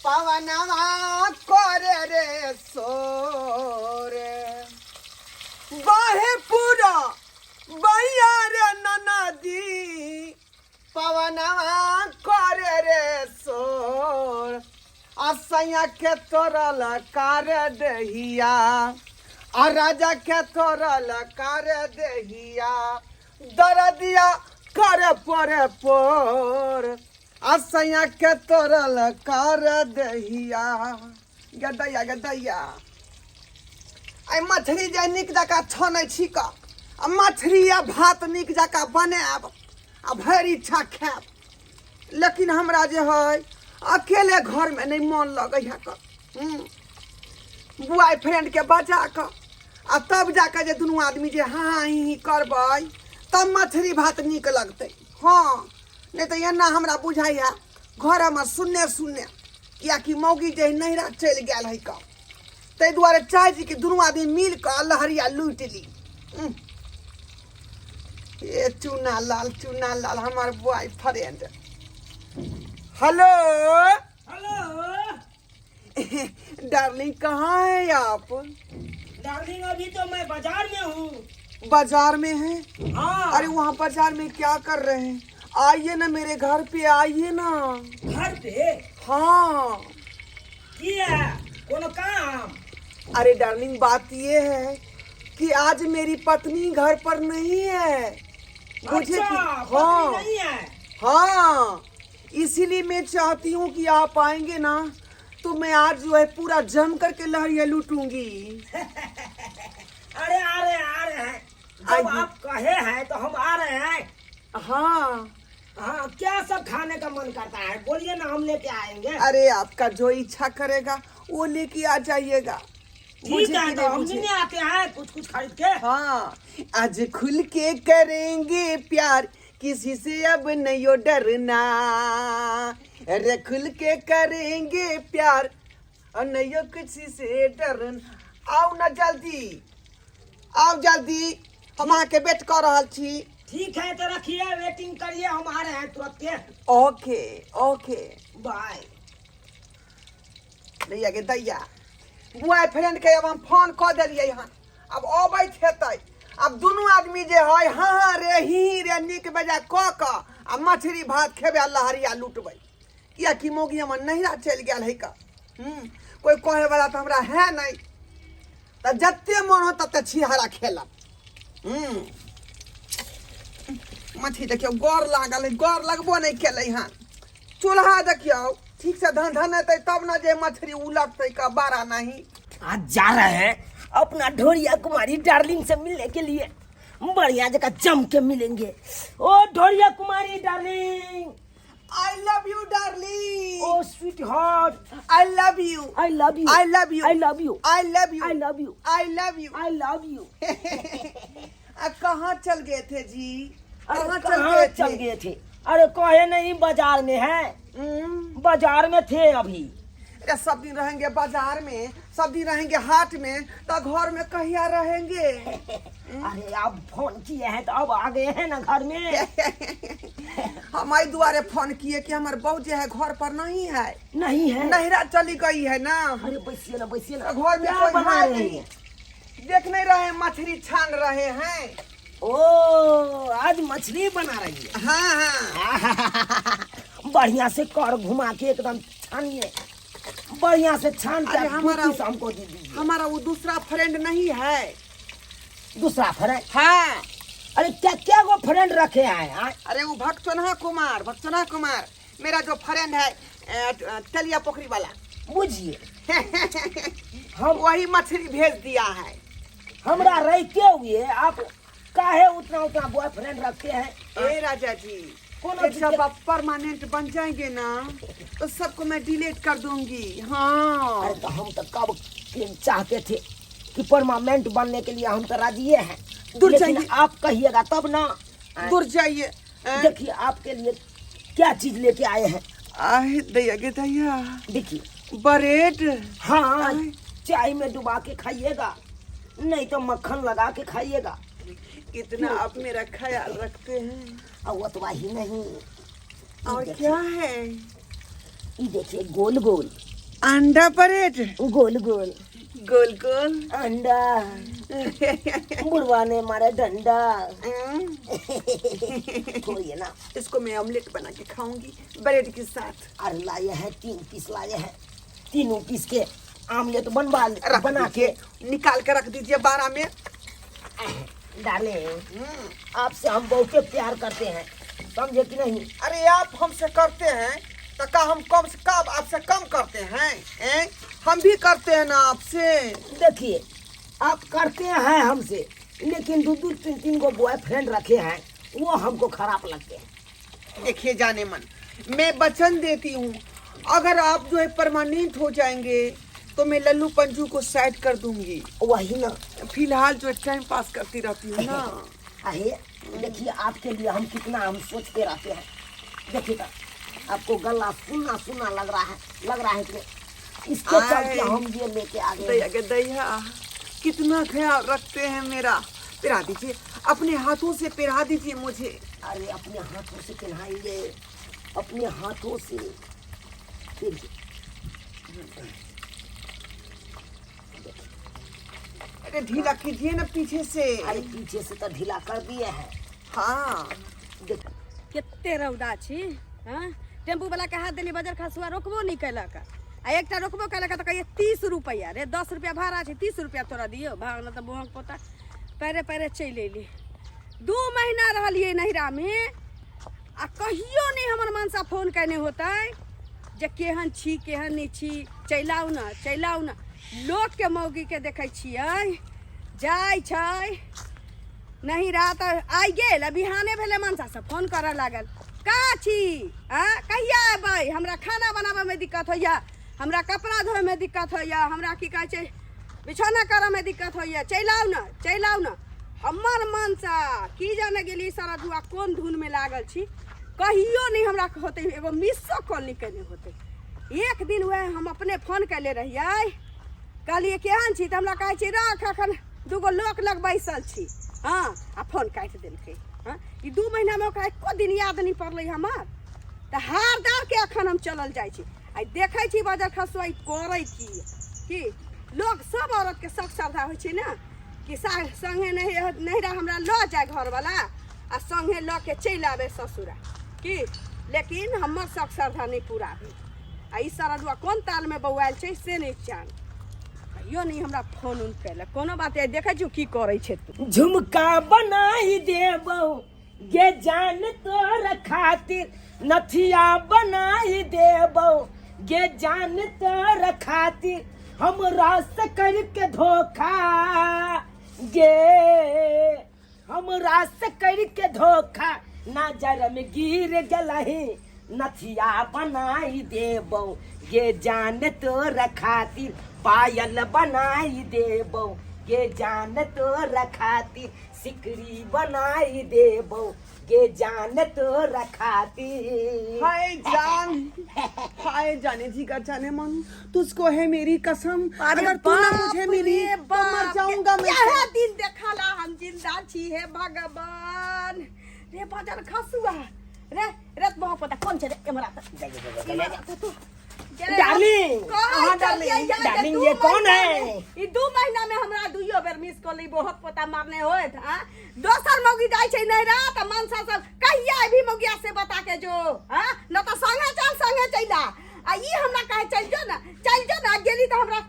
पवनवा करे रे सोर बाहे पूरा बैया रे ननदी पवनवा करे रे सोर असैया के तोरल कर दहिया आ राजा के तोरल कर दहिया दरदिया करे परे पोर असैया के तोरल कर दहिया गदैया गदैया। आइ मछली जे नीक जकाँ छनै छी कऽ आ मछली आ भात नीक जकाँ बनायब आ भरि इच्छा खायब, लेकिन हमरा जे है अकेले घरमे नहि मन लगै है कऽ। बॉय फ्रेंडके बजा कऽ आ तब जाकऽ जे दुनू आदमी जे हाँ हाँ ही ही करबै तब मछली भात नीक लगतै। हँ, नहि तऽ एना हमरा बुझाइए घरमे सुन्ने सुन्ने, किएकि मौगी जे नैहरा चलि गेल है कऽ, ताहि दुआरे चाहै छी कि दुनू आदमी मिल कऽ लहरिया लूटि ली। ए चूना लाल, चूना लाल हमर boy friend. Hello hello darling, कहाँ हैं आप? डार्लिंग अभी तो मैं बाजार में हूँ। बाजार में हैं? हाँ। अरे वहाँ बाजार में क्या कर रहे हैं? आइए ना मेरे घर पे आइए ना। घर पे? हाँ। किया कोनो काम? अरे डार्लिंग बात ये है कि आज मेरी पत्नी घर पर नहीं है। मुझे अच्छा, कि- पत्नी हाँ नहीं है। हाँ, इसीलिए मैं चाहती हूँ कि आप आएंगे ना तो मैं आज जो है पूरा जम करके लहरिया लूटूंगी। अरे आ रहे हैं, आ रहे हैं, जब आइए। आप कहे हैं तो हम आ रहे हैं। हाँ हाँ, क्या सब खाने का मन करता है बोलिए ना, हम लेके आएंगे। अरे आपका जो इच्छा करेगा वो लेके आ जाइएगा। ठीक मुझे है कि तो नहीं हम मुझे। लेने आते हैं कुछ कुछ खरीद के। हाँ, आज खुल के करेंगे प्यार, किसी से अब नहीं हो डरना। अरे खुल के करेंगे प्यार और नहीं हो किसी से डरना। आओ ना जल्दी, आओ जल्दी, हम अहाँके वेट कऽ रहल छी। ठीक है तो रखिए, वेटिंग करिए, हम आ रहे हैं तुरंत के। Okay okay bye. दैया गे दैया, बॉय फ्रेंड के अब हम फोन कऽ देलियै हन, अब अबैत हेतै। अब दुनू आदमी जे है हाँ हाँ रे ही ही रे नीक बेजा कऽ कऽ आ मछली भात खेबै आ लहरिया लूटबै, किएकि मौगी हमर नैहरा चलि गेल है कऽ। कोइ कहैवला तऽ हमरा है नहि, तऽ जते मन हो तते छिहारा खेलब। मछली देखियौ गौर लागल है, गौर लगबो नहि केलै हन। चूल्हा देखियौ ठीक से धन धनेतै तब ने जे मछली उलटतै का बारा नहीं। आज जा रहे हैं अपना ढोरिया कुमारी डार्लिंग से मिलने के लिए, बढ़िया जगह जम के मिलेंगे। ओ Dhoriya Kumari darling, I love you darling. Oh sweetheart, I love you. I love you. I love you. I love you. I love you. I love you. I love you. I love you. आ कहाँ चल गए थे जी? अरे कहाँ चल कहाँ गए चल थे? गए थे? अरे कहे नहीं बाजार में है। बाजार में थे अभी। अरे सब दिन रहेंगे बाजार में, सब दिन रहेंगे हाट में, तो घर में कहिया रहेंगे? अरे आप फोन किए हैं तो अब आ गए हैं ना घर में। हमारे दुआरे फोन किए कि हमारे बहू जो है घर पर नहीं है। नहीं है, नैहरा चली गई है ना। अरे बैसिए ना, बैसिए ना। घर में क्या कोई बना है रहे नहीं। हैं? देख नहीं रहे हैं, मछली छान रहे हैं। ओ आज मछली बना रही है। हाँ हाँ। बढ़िया से कर घुमा के एकदम छानिए, बढ़िया से छान के अरे आप दू पीस हमको दे दीजिए। हमारा वो दूसरा फ्रेंड नहीं है। दूसरा फ्रेंड? हाँ। अरे क्या क्या वो फ्रेंड रखे हैं? हाँ? अरे वो भक्तचोना कुमार, भक्तचोना कुमार मेरा जो फ्रेंड है, तेलिया पोखरी वाला। बुझिए हम वही मछली भेज दिया है। हमरा रहते हुए आप काहे उतना उतना बॉयफ्रेंड रखते हैं? ए राजा जी, कौन ये अभी जब के- आप परमानेंट बन जाएंगे ना तो सबको मैं डिलीट कर दूंगी। हाँ। अरे तो हम तो कब के चाहते थे कि परमानेंट बनने के लिए हम तो राजी हैं। दूर लेकिन जाइए। आप कहिएगा तब ना। दूर जाइए। देखिए आपके लिए क्या चीज लेके आए हैं। आहे दैया गे दैया। देखिए ब्रेड। हाँ, आए। चाय में डुबा के खाइएगा, नहीं तो मक्खन लगा के खाइएगा। इतना आप मेरा ख्याल रखते हैं। और वो तो ही नहीं। और देखिए। क्या है? ये देखिए गोल गोल। अंडा ब्रेड गोल गोल गोल गोल अंडा। बुढ़वा ने मारा डंडा। खोलिए ना। इसको मैं ऑमलेट बना के खाऊंगी ब्रेड के साथ। अरे लाए हैं 3 पीस लाए हैं, तीनों पीस के ऑमलेट बनवा रख बना के दीजिए, निकाल के रख दीजिए बारह में। डार्लिंग, आपसे हम बहुत प्यार करते हैं, समझे कि नहीं? अरे आप हमसे करते हैं तो का हम कम से कम आपसे कम करते हैं, हैं? हम भी करते हैं ना आपसे। देखिए आप करते हैं हमसे, लेकिन दो दो तीन तीन को बॉयफ्रेंड रखे हैं, वो हमको खराब लगते हैं। देखिए जाने मन, मैं वचन देती हूँ, अगर आप जो है परमानेंट हो जाएंगे तो मैं लल्लू पंजू को साइड कर दूंगी। वही ना, फिलहाल जो है टाइम पास करती रहती हूँ ना। अरे देखिए आपके लिए हम कितना हम सोचते रहते हैं। देखिए तो आपको गला सुना सुना लग रहा है, लग रहा है कि इसके आए। चलते हम ये लेके आ गए। दैया के दैया कितना ख्याल रखते हैं मेरा। पिरा दीजिए अपने हाथों से, पिरा दीजिए मुझे। अरे अपने हाथों से पहनाएंगे, अपने हाथों से। फिर अरे ढीला कीजिए ना पीछे से। अरे पीछे से तो ढीला कर दिए हैं। हाँ देख कते रौदा छी। हाँ, टेम्पू वाला के हाथ देली बजर खसुआ रोकबो नहीं केलक, आ एकटा रोकबो केलक तऽ कहैया 30 रुपैआ रे, 10 रुपैआ भाड़ा छै, 30 रुपैआ तोरा दियौ। भाग न तऽ बोहक पोता पैरे पैरे चलि अयली। 2 महीना रहलियै नैहरामे आ कहियो नहि हमर मनसा फोन केने होतै जे केहन छी केहन नहि छी, चलि आउ ने चलि आउ ने। लोकके मौगीके देखै छियै जाइ छै नैहरा तऽ आइ गेल आ बिहाने भेलै मनसा सब फोन करऽ लागल, कहाँ छी, आँ कहिया अयबै, हमरा खाना बनाबऽमे दिक्कत होइए, हमरा कपड़ा धोइमे दिक्कत होइए, हमरा की कहै छै बिछौना करऽमे दिक्कत होइए, चलि आउ ने चलि आउ ने। हमर मनसा की जाने गेली सारा दुआ कोन धुनमे लागल छी, कहियो नहि हमरा होतै एगो मिसो कॉल नहि केने होतै। एक दिन वएह हम अपने फोन केले रहियै, कहलियै केहन छी, तऽ हमरा कहै छै रख एखन दूगो लोक लग बैसल छी। हँ आ फोन काटि देलकै। हँ ई 2 महीनामे ओकरा एको दिन याद नहि पड़लै हमर। तऽ हार दार के एखन हम चलल जाइ छी, आइ देखै छी बजर खसुआ ई करै की की। लोक सब औरतके शौक श्रद्धा होइ छै ने कि संगे नैहरा हमरा लऽ जाय घरवला आ संगे लऽ के चलि आबै ससुरा की, लेकिन हमर शौक श्रद्धा नहि पूरा भेल। आ ई सरदुआ कोन तालमे बौआयल छै से नहि जान, कहियो नहि हमरा फोन उन केलक। कोनो बात नहि, देखै छियौ की करै छै तू। झुमका बनाई देबौ गे जान तोर खातिर, नथिया बनाई देबौ गे जान तोर खातिर, हमरा से करके धोखा गे, हमरा से करके धोखा, नजर में गिर गेलही, नथिया बनाई देबौ गे जान तोर खातिर, पायल बनाई देबौ गे जान तोर खातिर, सिकरी बनाई देबौ गे जान तोर खातिर। हाय जान, हाय जाने जी का जाने मन, तुझको है मेरी कसम, अरे अगर तू ना बाप मुझे मिली रे तो मर बाप, जाऊंगा मैं। क्या दिन देखला हम जिंदा छी हे भगवान। रे बजर खसुआ रे रे बहुत पता कौन छै रे एमरा त एमरा त तू डार्लिंग, हाँ डार्लिंग, डार्लिंग, ये कौन है? ई 2 महीना में हमरा दुइयो बेर मिस कर ली, बहुत पता मारने होत। हां दोसर मौगी जाय छै नैहरा त मनसा सब कहिया अभी मौगिया से बता के जो, हां न त संगे चल संगे चला। आ ई हमरा कहे चल जो ना चल जो ना, गेली त हमरा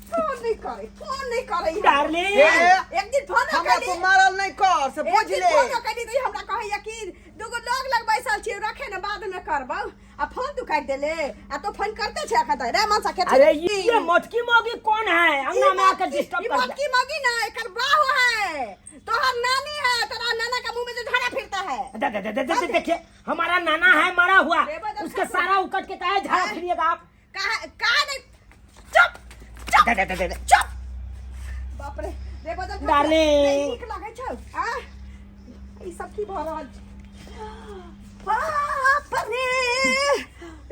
फोन नहीं करे, फोन नहीं करे। डार्लिंग, एक दिन फोन हमरा करी, तो मारल नहीं कर से एक बुझ दिन ले। फोन करी त हमरा कहैया कि दूगो लोग लग बैसल छी रखे ना बाद में करबौ, आ फोन तू काट देले आ तो फोन करते छे अखन तक रे मनसा के। अरे ये मोटकी मौगी कौन है अंगना में आकर डिस्टर्ब ई कर दिया। मोटकी मौगी ना एकर बाहु है, तोहर नानी है, तोरा नाना का मुंह में जो झाड़ा फिरता है। दे, दे, दे, दे, दे, देखिए हमारा नाना है मरा हुआ, रे बदल उसके खा। सारा उकट के काहे झाड़ा फिरिएगा आप? कहा कहा नहीं, चुप चुप दे, दे, दे, दे, दे। चुप। बाप रे रे बदल खा। डार्लिंग। रे, नीक लागै छौ आ ई सब की भऽ रहल छै? बाप रे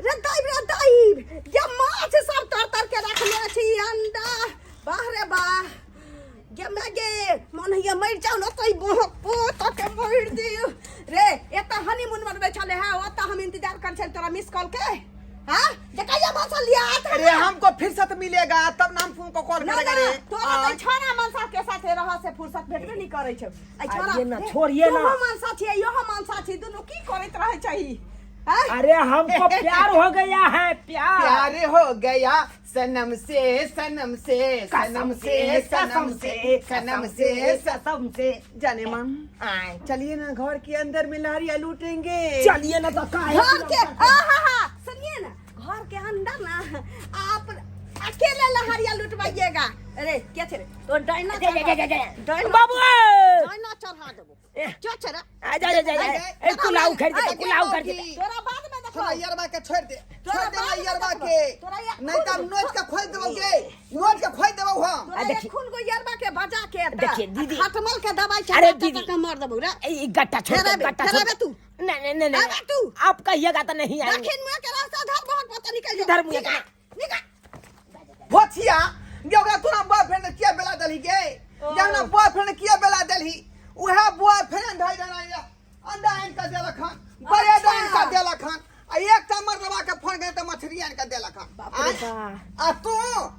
रे दाइब रे दाइब, ये माछ सब तर तर के रखने छी, अंडा, बाह रे बाह गे मैं गे, मन होइए मरि जाउ न तै बोहक पोत के मरि दियौ रे। एतऽ हनीमून मनबै छलै हँ, ओतऽ हम इंतजार करै छलियै तोरा मिस कॉल के। हाँ जे कहिया माछ लिया आत अरे हमको मिलेगा तब ना हम तुमको कॉल ना करेगा ना रे। तोरा आय। तऽ छोरा मनसा के साथे रह से फुर्सत भेटबे नहीं करै छौ। ऐ छोरा, आइए ना, छोड़िए ना। तोहो मनसा छियै, इहो मनसा छी, दुनू की करैत रहै छही? आँय? अरे हमको प्यार हो गया है, प्यार। प्यार हो गया सनम से, सनम से, सनम से, सनम से, सनम से, कसम से। जाने मन, आए। चलिए ना घर के अंदर में लहरिया लूटेंगे। चलिए ना तो काहे घर के, आहा हा, सुनिए ना, घर के अंदर ना आप अकेले लहरिया लुटवाइएगा। अरे क्या छे रे तो डायना जा, जा, जा, जा, जा। डायना बाबू डायना चढ़ा देबो। ए। चल चढ़ा। आ जा जा जा जा। ए, कुलाउ खरीद दे, कुलाउ खरीद दे। तोरा बाद में देखो। थोड़ा यरबा के छोड़ दे, तोरा छोड़ दे बाद में यरबा देखबो। के, तोरा या नहीं तो हम खून नोच के खोल देबो के, नोच के खोल देबो हम। तोरा देखिए। खून को यरबा के बजा के त देखिए, दीदी। खटमल के दवाई चढ़ा अरे के दीदी। के मार देबो रे। ए, ई गट्टा छोड़ दे, फेराबे, गट्टा छोड़ फेराबे दे। तू। नहीं नहीं नहीं नहीं। अबे तू। आप कहिएगा तो नहीं आएंगे। दक्षिण मुँह के रास्ता धर, बहुत पता निकल जा। इधर मुँह निकल, के। निकल। भोथिया गे, ओकरा तोरा बॉयफ्रेंड किया बेला देलही गे? जहना बॉयफ्रेंड किया बेला देलही, उहे बॉयफ्रेंड है जना ये अंडा आनि के देलक हन, ब्रेड आनि के देलक हन, आ एकटा मर्दबा के फोन के तऽ मछली आनि के देलक हन। बाप रे बाप। आ तू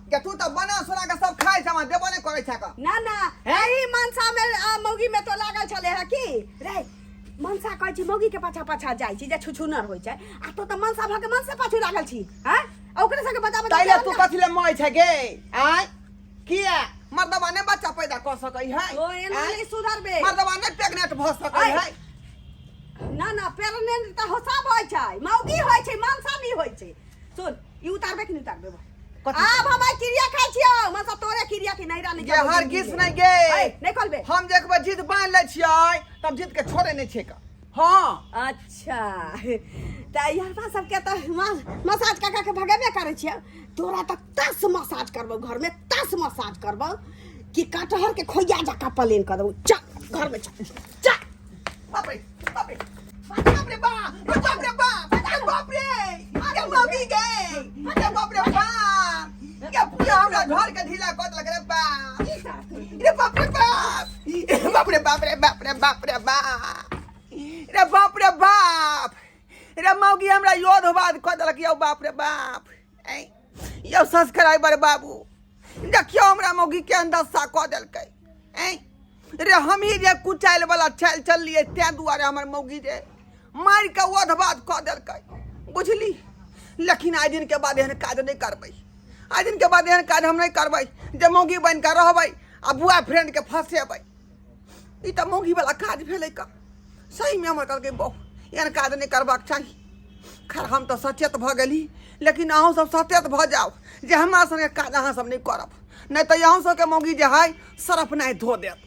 गे, तू तऽ बना सोना के सब खाइ छ, देबो नहि करै छ। ना ना, एही मनसा में आ मौगी में तो लागल छले है की रे। मनसा कहै छी मौगी के पाछा पाछा जाइ छी जे छुछुनर होइ छै, आ तो तऽ मनसा भऽ के मनसे पाछू लागल छी। हैं, आ ओकरे संगे बजा बजा तैले के तू अंडा- कथी ले मरै छ गे? आँय, किया मर्दबा नहि बच्चा पैदा कऽ सकै है? तो एना आँय? नहि सुधरबे। मर्दबा नहि प्रेग्नेंट भऽ सकै आँय। है? ना ना, प्रेग्नेंट तऽ हो सब होइ छै, मौगी होइ छै, मनसा नहि होइ छै। सुन, ई उतारबे कि नहि उतारबे बोल? कथी? आब हम आइ क्रिया खाइ छियौ, मनसा तोरे क्रिया के नैरा नहि गे जाबो हरगिज जिंदगी नहि में। गे। ऐ, नहि खोलबे। हम जे एक बेर जिद बान्हि लै छियै तब जिद के छोड़े नहि छियै का। हाँ। अच्छा, तऽ यरबा सबके तऽ मसाज कऽ कऽ के भगेबे करै छियै। तोरा तऽ तस मसाज करबौ, घरमे तस मसाज करबौ कि कटहर के खोइया जकाँ प्लेन कऽ देबौ। चल घरमे, चल चल। बाप रे बाप रे बाप रे बाप रे बाप रे बाप रे बाप रे, के मौगी गे, के बाप रे बाप, के पूरा हमरा घर के ढीला कऽ देलक रे बाप रे बाप रे बाप बाप रे बाप रे बाप रे बाप रे बाप रे बाप रे बाप रे, मौगी हमरा योध बाद कऽ देलक यौ। बाप रे बाप, ऐं यौ सब्सक्राइबर बाबू, देखियौ हमरा मौगी के अंदस्सा कऽ देलकै। ऐं रे, हमही जे कुचाइल वाला चालि चललियै, तें दुआरे हमर मौगी जे मारि के ओध बाद कऽ देलकै, बुझली? लेकिन आइ दिन के बाद एहन काज नहि करबै। आइ दिन के बाद एहन काज हम नहि करबै जे मौगी बनि कऽ रहबै आ बुआ फ्रेंड के फंसेबै। ई तऽ मौगी वाला काज भेलै का। सहीमे हमर कहलकै बहु एहन काज नहि करबाक चाही। खैर, हम तऽ सचेत भऽ गेली, लेकिन अहूँ सब सचेत भऽ जाउ जे हमरा संगे काज अहाँ सब नहि करब, नहि तऽ अहूँ सबके मौगी जे है सरफ नहि धो देत।